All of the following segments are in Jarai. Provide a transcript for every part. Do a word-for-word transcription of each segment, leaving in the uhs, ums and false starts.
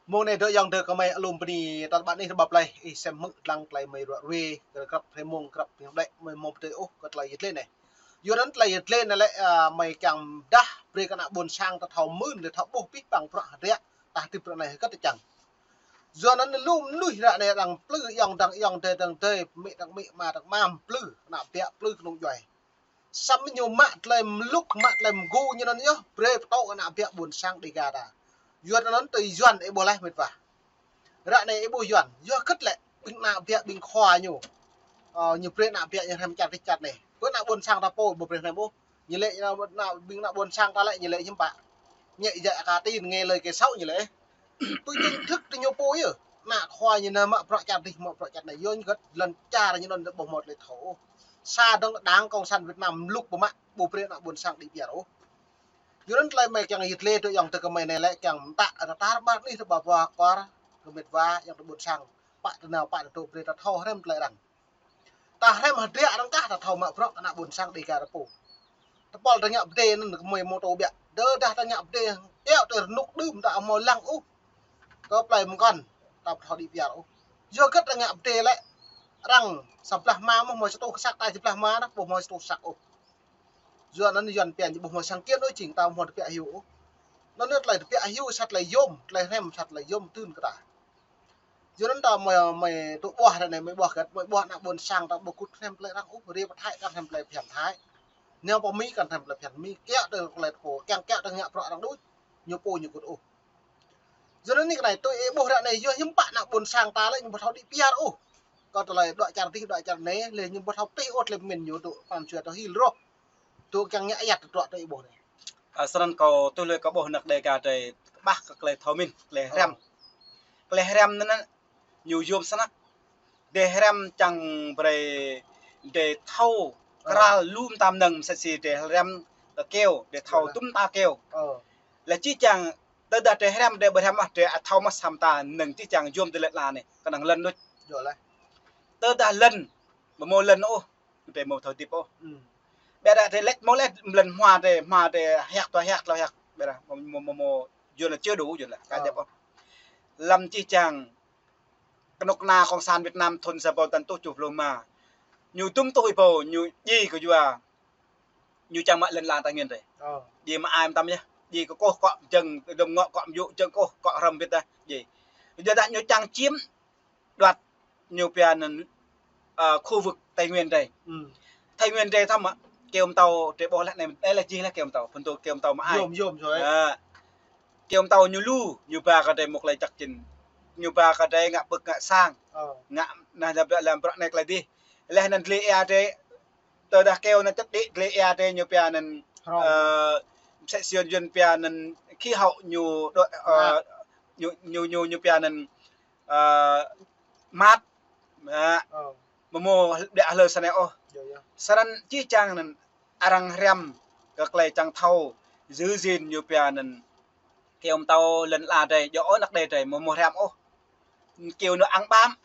Mông anai dŏ ayŏng adơi kơmơi alum bơni, tơdah ƀing ih rơbap laih, ih sem hmư̆ lăng tơlơi mơi ruă ruê, kơ grăp hrơi mông, grăp pơhiăp đĕ, mơi mông pơdơi ôh, kơ tơlơi yit lĕ anai. Yua anŭn tơlơi yit lĕ anai lĕ, a, mơi kiăng dah, brơi kơ ană ƀôn sang ta thâo mưn, ta thâo ƀuh pih păng bruă hơdră, ta hơdip ră anai hơget ta čang. Yua anŭn lu mơnuih ră anai arăng plư ayŏng dang ayŏng, adơi dang adơi, amĭ dang amĭ, ama dang ama, plư, ană biă plư kơnung djuai. Samơ̆ ñu mă tơlơi mlŭk, mă tơlơi mgu ñu anŭn yơh, brơi pơtô ană biă ƀôn sang Dêga ta. Yua anŭn tui Yuan ih ƀuh laih mĕt wa. Ră anai ih ƀuh Yuan, yua hơget lĕ, ƀing ană biă ƀing khua ñu. Ơ, ñu brơi ană biă ñu hrăm čar dih čar anai. Pơ ană ƀôn sang ta pô ƀu brơi hrăm ôh. Ñu lĕ, ană, ană, ƀing ană ƀôn sang ta lĕ ñu lĕ hiư̆m pă. Nhẹ dạ cả tin, nghe lời kẻ xấu ñu lĕ. Pơ chính thức tơ ñu pô yơh. Ană khua ñu anŭn mă bruă čar dih, mă bruă čar anai. Yua ñu hơget lŏn čar ñu anŭn ƀu hmâo tơlơi thâo ôh. Sa dong Đảng Cộng sản Việt Nam mlŭk pơmă, ƀu brơi ană ƀôn sang đĭ kyar ôh. Yua anŭn tơlơi mơi kiăng yit lĕ dŏ ayŏng adơi kơmơi anai lĕ kiăng mơtă, ta tar ƀar anih ta ƀa ƀuh kơmơi mĕt wa ayŏng adơi ƀôn sang. Pă tơnao pă tơdô brơi ta thâo hrăm tơlơi arăng. Ta hrăm hơdră arăng kah ta thâo mă bruă ană ƀôn sang Dêga ta pô. Tơpul ta ngă pơdai anŭn kơmơi mơtô biă. Tơdah ta ngă pơdai, iâu tơ rơnŭk đưm ta ƀu hmâo lăng ôh. Kơ plơi mơkŏn, ta ƀu thâo đĭ kyar ôh. Yua hơget ta ngă pơdai lĕ, arăng sa blah hma mơ̆ hmâo sa tuh kơsăk, ta sa blah hma dah ƀu hmâo sa tuh kơsăk ôh. Yua anŭn Yuan pia ñu ƀu hmâo sáng kiến ôh, jing ta ƀu hmâo tơbiă hyu ôh. Anŭn anai tơlơi tơbiă hyu, sa tơlơi yôm, tơlơi hrăm sa tơlơi yôm dưn kơ ta. Yua anŭn ta mơi, mơi tŭ ƀuh ră anai, mơi ƀuh hơget, mơi ƀuh ană ƀôn sang ta ƀu kŭt hrăm tơlơi arăng ôh, rê pơ Thái kăn hrăm tơlơi phiăn Thái. Nao pơ Mi kăn hrăm tơlơi phiăn Mi, kiăo tơ tơlơi pô, kiăng kiăo tơ ngă bruă arăng đôč, ñu pô ñu kŭt ôh. Yua anŭn anai kơ anai tui ih ƀuh ră anai, yua hiư̆m pă ană ƀôn sang ta lĕ ñu ƀu thâo đĭ kyar ôh. Kơ tơlơi dŏ čar dih, dŏ čar anai, lĕ ñu ƀu thâo tih ôh tơlơi pơmĭn ñu tŭ pran jua tơ hil rŏh. Tŭ kiăng ngă ayăt tơdruă tui ih ƀuh anai. Ơ, sơnăn kâo tui lui kâo ƀuh ană Dêga drơi kơƀah kơ tơlơi thâo mĭn, tơlơi hrăm. Tơlơi hrăm anŭn, ñu yôm snăk. Drơi hrăm čang brơi drơi thâo kral lu mơta mơnơ̆ng mơsĕ si drơi hrăm kơ keo, drơi thâo tum ta keo. Lĕ či čang tơdah drơi hrăm drơi ƀu hrăm mơ̆ drơi ăt thâo mơ̆ sa mơta mơnơ̆ng či čang yôm tơlơi lăi anai, kơnang lŏn đôč. Tơdah lŏn, ƀu hmâo lŏn ôh, drơi ƀu thâo hơdip ôh. Ƀiă dah drơi lĕ hmâo lĕ lŏn hmua drơi, hmua drơi hiăk tơ hiăk tơ hiăk. Ƀiă dah hmâo, hmâo, hmâo, hmâo, yua anŭn chưa đủ yua anŭn lĕ, kơ djŏp ôh. Lăm či čang kơnuk kơna Cộng sản Việt Nam thun sa rơbâo tăn tuh tơjuh pluh rơma. Ñu tum tuh ih ƀuh, ñu djai kơ yua. Ñu čang mă lŏn ala Tây Nguyên drơi. Djai mă ai mơtam yơh. Djai kơ koh kŏ jơ̆ng, dŏm ngŏ kŏ mơyŭ jơ̆ng koh kŏ hrŏm bĭt dah. Djai. Yua dah ñu čang chiếm đoạt ñu pia anŭn, ơ, khu vực Tây Nguyên drơi. Tây Nguyên drơi thăm mă, keo mơtâo drơi ƀuh lĕ anai, anai lĕ jih lĕ keo mơtâo, phun tơ keo mơtâo mă ai. Yôm, yôm, yôm. Ơ, keo mơtâo ñu lu, ñu ba kơ drơi mơ̆ tơlơi čăk čin. Ñu ba kơ drơi ngă pơ̆k ngă sang. Ngă anai lăm bruă, lăm bruă anai tơlơi dih. Leh anŭn tơlơi ia drơi, tơdah keo anŭn čăt đĭ tơlơi ia drơi ñu pia anŭn, ơ, mơsĕ si Yuan pia anŭn khí hậu ñu đô, ơ, ñu, ñu, ñu, ñu pia anŭn, ơ, mát. Ơ. Ƀu hmâo ƀiă hlơi sơnai ôh. Sơnăn či čang anŭn arăng hrăm kơ tơlơi čang thâo, giữ gìn ñu pia anŭn keo mơtâo lŏn ala drơi, djŏ ôh anăk đe drơi, ƀu hmâo hrăm ôh. Keo ñu ang ƀăm.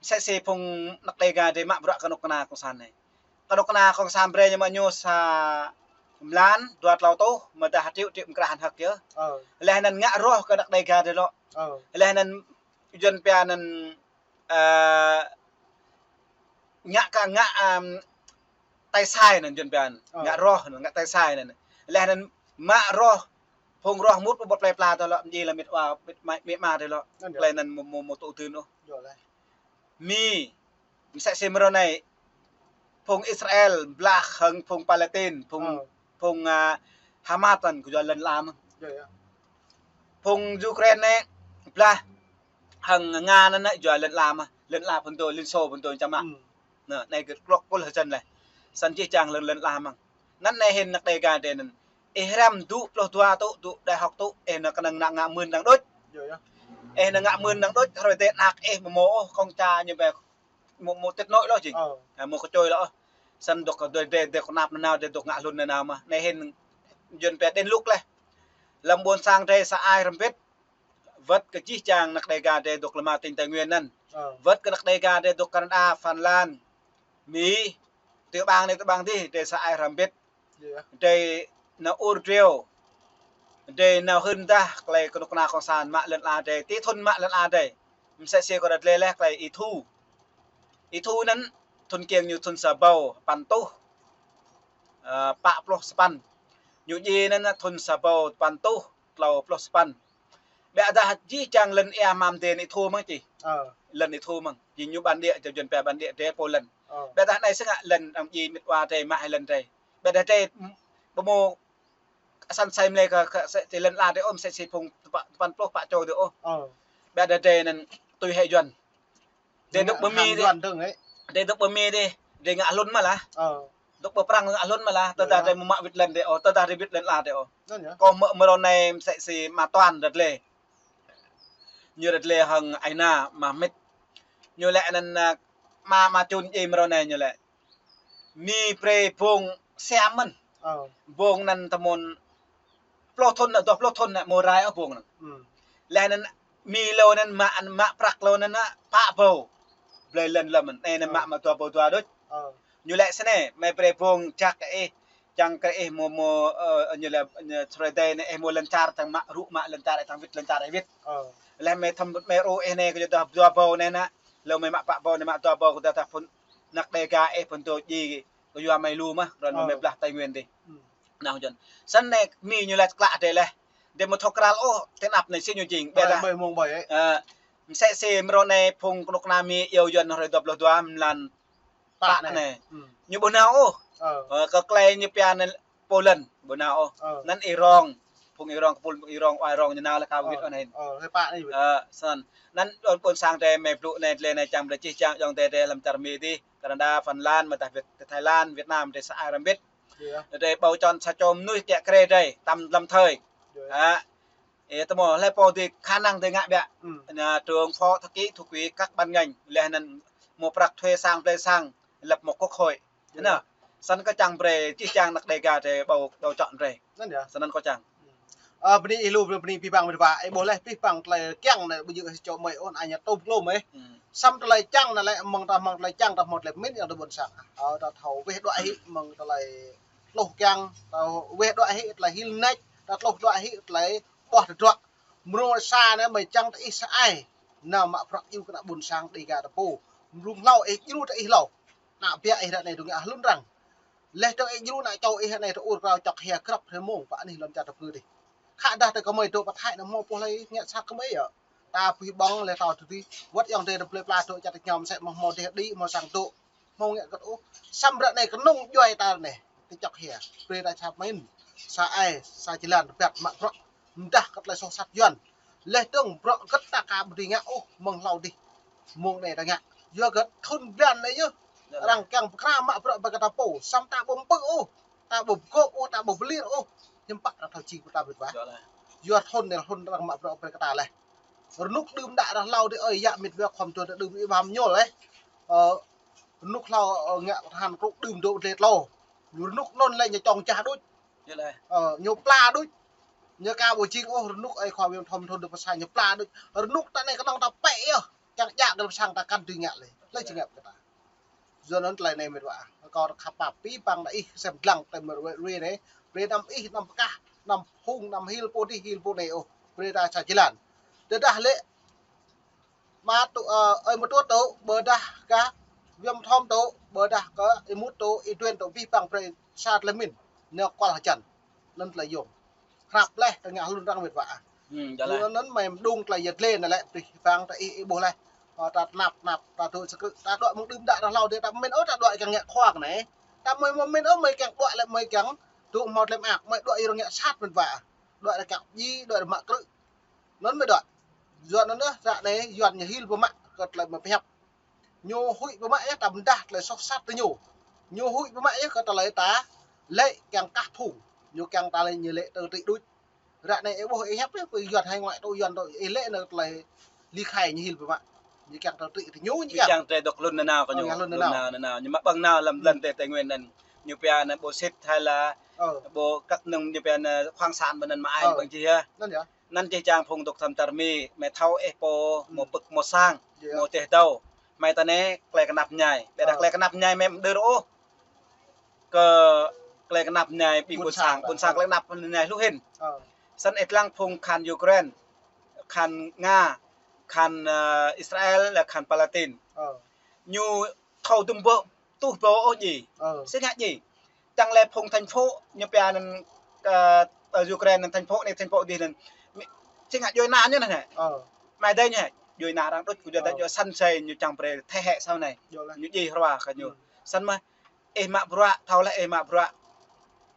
Mơsĕ si phung anăk Dêga drơi mă bruă kơnuk kơna Cộng sản anai. Kơnuk kơna Cộng sản brơi ñu mă ñu sa mlan dua tlâo tuh, mơdah triệu triệu mơkrah hơ̆k yơh. Leh anŭn ngă roh kơ anăk Dêga drơi lŏ. Leh anŭn Yuan pia anŭn, ơ, ngă kơ ngă, ơ, tay sai anŭn Yuan pia anŭn. Ngă roh anŭn, ngă tay sai anŭn. Leh anŭn mă roh, phung roh mŭt ƀu ƀuh plơi pla tơ lŏ, mơdjai lĕ mĕt wa, mĕt ma, mĕt ma tơ lŏ. Plơi anŭn mơ̆, mơ̆, mơ̆ tŭ dưn ôh. Mi, mơsĕ si mrô anai, phung Israel blah hăng phung Palestine, phung, phung, ơ, Hamas anŭn kơ yua lŏn ala mơ̆n. Phung Ukraine anai blah hăng Nga anŭn yua lŏn ala mơ̆n, lŏn ala phun tơ, Liên Xô phun tơ čang mă. Anai, anai kơ klŏk kul hơjăn lĕ. Săn či čang lŏn, lŏn ala mơ̆n. Anŭn anai hĭn anăk Dêga drơi anŭn. Ih hrăm dŭ pluh dua tuh, dŭ đại học tuh, ih anŭn kơnơ̆ng ngă, ngă mưn năng đôč. Ih anŭn ngă mưn năng đôč, hrơi tơ anăk ih ƀu hmâo ôh, kông ča ñu ƀu hmâo, hmâo tĭt nôi lŏ jing. Ơ, hmâo kơčôi lŏ. Săn dŏ kơ drơi, drơi, drơi kơnap nanao, drơi dŏ ngă hlŭn nanao mơ̆n. Anai hĭn Yuan pia đến lúc leh. Lăm ƀôn sang drơi sa ai hrŏm bĭt. Wơ̆t kơ jih jang anăk Dêga drơi dŏ lăm tỉnh Tây Nguyên anŭn. Wơ̆t kơ anăk Dêga drơi dŏ Canada, Phần Lan, Mi, tiểu bang anai tiểu bang dih, drơi sa ai hrŏm bĭt. Drơi nao ur driâo. Drơi nao hưn dah tơlơi kơnuk kơna kông sản mă lŏn ala drơi, tui thun mă lŏn ala drơi. Mơsĕ si kâo đah lĕ lĕ tơlơi Y Thu. Y Thu anŭn thun kiăng ñu thun sa rơbâo păn rơtuh, ơ, pă pluh sapăn. Ñu djai anŭn thun sa rơbâo păn rơtuh klâo pluh sapăn. Biă dah jih jang lŏn ia mă mơdê anŭn Y Thu mơ̆n či. Ơ. Lŏn Y Thu mơ̆n. Jing ñu bản địa, jao Yuan pia bản địa drơi pô lŏn. Ơ. Biă dah anai sĭt ngă lŏn arăng djai mĕt wa drơi mă hai lŏn drơi. Biă dah drơi, ƀu hmâo asan sai mlei kơ, kơ, sĕ, ti lŏn ala drơi ôh, mơsĕ si phung tơpă, tơpăn pluh pă čô drơi ôh. Ơ. Biă dah drơi anŭn tui hĕ Yuan. Drơi dŏ ƀơi Mi dih. Drơi dŏ ƀơi Mi dih. Drơi ngă hlŭn mă lah. Ơ. Dŏ ƀơi Prăng ngă hlŭn mă lah. Tơdah drơi mơ̆ mă wĭt lŏn drơi ôh. Tơdah drơi wĭt lŏn ala drơi ôh. Anŭn yơh. Kâo hmư̆ mrâo anai mơsĕ si ama Tuan đah lĕ. Ñu đah lĕ hăng Aina mă mĕt. Ñu lĕ anŭn, ơ, ama, ama Čun djai mrâo anai ñu lĕ. Mi brơi bông siam mơ̆n. Ơ. Bông anŭn tơmŭn pluh thun, dua pluh thun anŭn, hmâo rai ôh bông anŭn. Hm. Lĕ anŭn Mi lô anŭn mă, mă prăk lô anŭn pă rơbâo. Blơi lŏn lăm anŭn, anai anŭn mă, mă dua rơbâo dua đôč. Ơ. Ñu lĕ sĭt anai, mơi brơi bông čăk kơ ih, čang kơ ih hmâo, hmâo, ơ, ñu lĕ, ñu sơrơi dơi anai ih hmâo lŏn čar, čang mă rŭ mă lŏn čar, čang wĭt lŏn čar ih wĭt. Ơ. Lĕ mơi thăm mơi rŭ ih anai kơ dua, dua rơbâo anai anŭn. Lơ mơi mă pă rơbâo anai mă dua rơbâo kơ dah dah phun anăk Đêga ih phun dŏ djai kơ yua mơi lu mơ̆n, rŏn mơi blah Tây Nguyên dih. Hm. Anŭn jăn. Sĭt anai Mi ñu lĕ klă drơi lĕ. Drơi mơ̆ thâo krăl ôh, tơnap anai si ñu jing. Ƀĕ dah. Ơ, mơsĕ si mrâo anai phung kơnuk kơna Mi iâu Yuan hrơi dua pluh dua mlan pă anai. Hm. Ñu ƀu nao ôh. Ơ. Ơ, kơ tơlơi ñu pia anŭn pô lŏn, ƀu nao ôh. Ơ. Anŭn Y Rong, phung Y Rong, kơ phung Y Rong, wa Y Rong ñu nao lĕ kâo wĭt ôh anai. Ơ, hrơi pă anai wĭt. Ơ, sĭt anŭn. Anŭn ƀôn, ƀôn sang drơi mơi blŭ anai, tơlơi anai čang brơi jih jang ayŏng adơi drơi lăm čar Mi dih, Canada, Phần Lan, mơ̆ dah wĭt, Thái Lan, Việt Nam, drơi sa ai răm wĭt. Drơi ƀu čŏng sa čô mơnuih kiă krê drơi, tăm lăm thơi. Hă. Ơ, tơmŏ lĕ pô dih khả năng dih ngă biă. Hm. Anŭn trưởng phó thư ký, thư ký các ban ngành, lĕ anŭn hmâo prăk thuê sang, blơi sang, lăp hmâo quốc hội. Anŭn. Sĭt anŭn kâo čang brơi, jih jang anăk Đêga drơi ƀu, ƀu čŏng drơi. Anŭn yơh. Sĭt anŭn kâo čang. Ơ, bơni ih lu, bơni abih bang mĕt wa, ih ƀuh lĕ abih bang tơlơi kiăng anai, ƀu djơ̆ sa čô mơi ôh, anai ñu tŭm glŏm ih. Hm. Sĭt tơlơi čang anai lĕ mơ̆ng ta, mơ̆ng tơlơi čang ta hmâo tơlơi pơmĭn ayŏng adơi ƀôn sang. Ơ, ta thâo weh đuaĭ hĭ mơ̆ng tơlơi tluh kiăng, ta weh đuaĭ hĭ tơlơi hil nač, ta tluh đuaĭ hĭ tơlơi ƀuh tơdruă. Mrô sa anai mơi čang tơ ih sa ai. Nao mă prăk iâu kơ ană ƀôn sang Đêga ta pô. Mrô hlâo ih djru tơ ih hlâo. Ană biă ih ră anai dŏ ngă hlŭn arăng. Leh dŏ ih djru ană čô ih ră anai dŏ ur krao čŏk hia krăp hrơi mông pă anih lŏn čar ta pơ dih. Khă dah tơ kơmơi dŏ pơ Thái anai hmâo pô hlơi ngă sat kơmơi yơh. Ta pơhiăp ƀơ̆ng leh ta tơdih. Wơ̆t ayŏng adơi ta blơi pla dŏ čar ta ñăm sĕ mơ̆ hmâo dêh đĭ hmâo sang dŏ. Hmâo ngă kơt ôh. Sĭt ră anai kơnung djuai ta anai. Tơ čŏk hia. Brơi ta čap mơ̆n. Sa ai, sa jơlan rơbat mă bruă. Mơdah kơ tơlơi soh sat Yuan. Leh dơ̆ng bruă gơ̆t ta ka ƀu dưi ngă ôh mơ̆ng hlâo dih. Mơ̆ng anai ta ngă. Yua gơ̆t thun blan anai yơh. Arăng kiăng pơkra mă bruă brơi kơ ta pô. Sĭt ta ƀu pơ̆ ôh. Ta ƀu pơgop ôh, ta ƀu pơlir ôh. Hiư̆m pă arăng thâo jing kơ ta mĕt wa. Yua thun anai thun arăng mă bruă brơi kơ ta leh. Rơnŭk đưm đă arăng hlâo dih ơi yă mĕt wa khŏm tuan ta đưm ih ƀam ñôl leh. Ơ, rơnŭk hlâo, ơ, ngă kơthan krŭk đưm dŏ dlê tlâo. Ñu rơnŭk anŭn lĕ ñu čŏng jah đôč. Ơ, ñu pla đôč. Ñu ka ƀu jing ôh rơnŭk ơi khua Viêm Thom thun dŏ pơ sang ñu pla đôč. Rơnŭk ta anai kơnơ̆ng ta pĕ yơh. Čang jak dŏ pơ sang ta kăn dưi ngă lĕ. Lĕ či ngă kơ ta. Yua anŭn tơlơi anai mĕt wa. Kâo rơkha pap abih bang đa ih sem dlăng tơlơi mơ̆ rue rue anai. Brơi anăm ih anăm pơkah, anăm phung, anăm hil pô dih, hil pô anai ôh. Brơi ta sa jơlan. Tơdah lĕ Mă tŭ, ơ, ơi mă tŭ tŭ, ƀôdah kơ Viêm Thom tŭ, ƀôdah kơ Y Mut tŭ, Y Duen tŭ, abih bang brơi sa tơlơi pơmĭn. Nao kual hơjăn. Anŭn tơlơi yôm. Hrăp leh, ta ngă hlŭn arăng mĕt wa. Hm, jăh leh. Anŭn mơi mơđung tơlơi yơh lĕ anai lĕ, abih bang ta ih, ih ƀuh leh. Ơ, ta tơnap, tơnap, ta dŏ sơkrư̆, ta dŏ mơ̆ng đưm đă arăng hlâo dih, ta pơmĭn, ơ, ta dŏ kiăng ngă khua kơ anai. Ta mơi mơ̆ pơmĭn, ơ, mơi kiăng dŏ lĕ, mơi kiăng dŏ hmâo tơlơi mơak, mơi dŏ arăng ngă sat mĕt wa. Dŏ arăng kiăng djai, dŏ arăng mă krư̆. Anŭn mơi dŏ. Yua anŭn yơh, ră anai Yuan ñu hil pơmă kơ tơlơi mơi pơhiăp. Ñu huĭ pơmă yơh ta mơdah tơlơi soh sat tơ ñu. Ñu huĭ pơmă yơh kơ tơlơi ta lĕ kiăng kah phung. Ñu kiăng ta lĕ ñu lĕ tơtĭ đôč. Ră anai ih ƀuh ih hiăp yơh, pơ Yuan hải ngoại tŭ Yuan tŭ ih lĕ anŭn tơlơi ly khai ñu hil pơmă. Ñu kiăng tơtĭ tơ ñu, ñu kiăng. Kiăng tơlơi dŏ hlŭn nanao kơ ñu. Kiăng hlŭn nanao. Hlŭn nanao. Ñu mă ƀơ̆ng nao lăm lŏn tơ Tây Nguyên anŭn. Ñu pia anŭn bauxit hay là ƀô̆ kăk nơ̆ng ñu pia anŭn khoáng sản ƀơi anŭn mă ai ƀơ̆ng jih yơh. Anŭn yơh. Anŭn jih jang phung dŏ tơm čar Mi, mơi thâo ih pô, hmâo pơ̆k hmâo sang, hmâo čeh dâo. Mơi ta anai tơlơi kơnap mơñai. Ƀôdah tơlơi kơnap mơñai mơi mơdơr ôh. Kơ tơlơi kơnap mơñai ƀing ƀôn sang, ƀôn sang tơlơi kơnap mơñai hluh hĭn. Săn ih lăng phung khăn Ukraine, khăn Nga, khăn, ơ, Israel, lĕ khăn Palestine. Ơ. Ñu thâo dŭm ƀô̆, tuh ƀô̆ ôh djai. Ơ. Sĭt ngă djai. Čang lĕ phung thành phố ñu pia anŭn, ơ, ơ, Ukraine anŭn thành phố anai thành phố adih anŭn. Mi-, sĭt ngă djuai ania ñu anai. Ơ. Mai dai ñu, djuai ania arăng đôč, kơ djuai ania. Ơ. Djuai săn sai ñu čang brơi thế hệ sau này. Djuai lah. Ñu djai hrua kơ ñu. Hmm. Săn mơ̆, ih mă bruă, thâo lĕ ih mă bruă.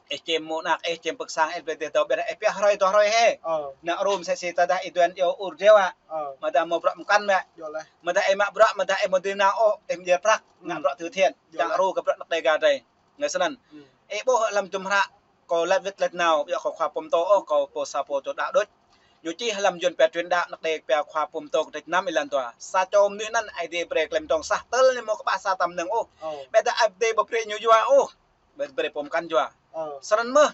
Ih čem mơ̆ng anăk, ih čem pơkă sang, ih brơi dih dŏ ƀiă, ih pioh hrơi dua hrơi hĭ. Ơ. Anăk rôm sĕ si tơdah ih duan iâu ur djeo ă. Ơ. Mơdah mơ̆ bruă mơkăn mă. Djuai lah. Mơdah ih mă bruă, mơdah ih mơ̆ dih nao ôh, ih mơ̆ djơ̆ prăk, ngă, hmm, bruă từ thiện. Djuai lah. Čang rô kơ bruă anăk đe ga dai. Ngă snăn. Hmm. Ih ƀuh lăm jum hră, kâo lăi wĭt lăi nao, yua kâo khua pơm tô ôh, kâo pô sa pô čô đăo đôč. Ñu čih lăm Yuăn pia truyền đạo, anăk đe pia khua pơm tô kơdrêč năm êlan dua. Sa čô mơnuih anŭn Aê Diê brơi klem dŏng sah tơl ñu mơ̆ kơƀah sa tăm mơnơ̆ng ôh. Ơ. Ƀiădah Aê Diê ƀu brơi ñu yua ôh. Ƀu brơi pơm mơkăn yua. Ơ. Snăn mơ̆.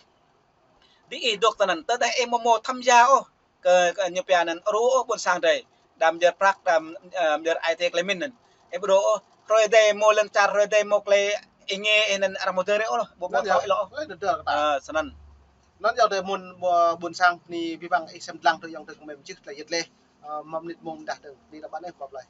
Dih ih dŏ tơ anŭn, tơdah ih mơ̆ mơ̆ tham gia ôh. Kơ, kơ ñu pia anŭn ru ôh ƀôn sang dai. Đăm djơ̆ prăk, đăm, ơ, djơ̆ ai tiê klei mĭn anŭn. Ih ƀu dŏ ôh, hrơi dai mơ̆ lŏn čar, hrơi dai mơ̆ klei ih ngă ih anŭn arăng mơ̆ dơ̆ ôh, ƀu, ƀu thâo ih lŏ. Lĕ dơ̆ dơ̆ kơ ta. Ơ, snăn. Anŭn yua dai mơ̆n, ƀôn sang ni pi băng ih sem lăng tơ yŏng tơ kơ mem čih tơlơi yit leh. Ơ, măm nit mơ̆ng dah tơ, ni ta ƀan ih kơ plei.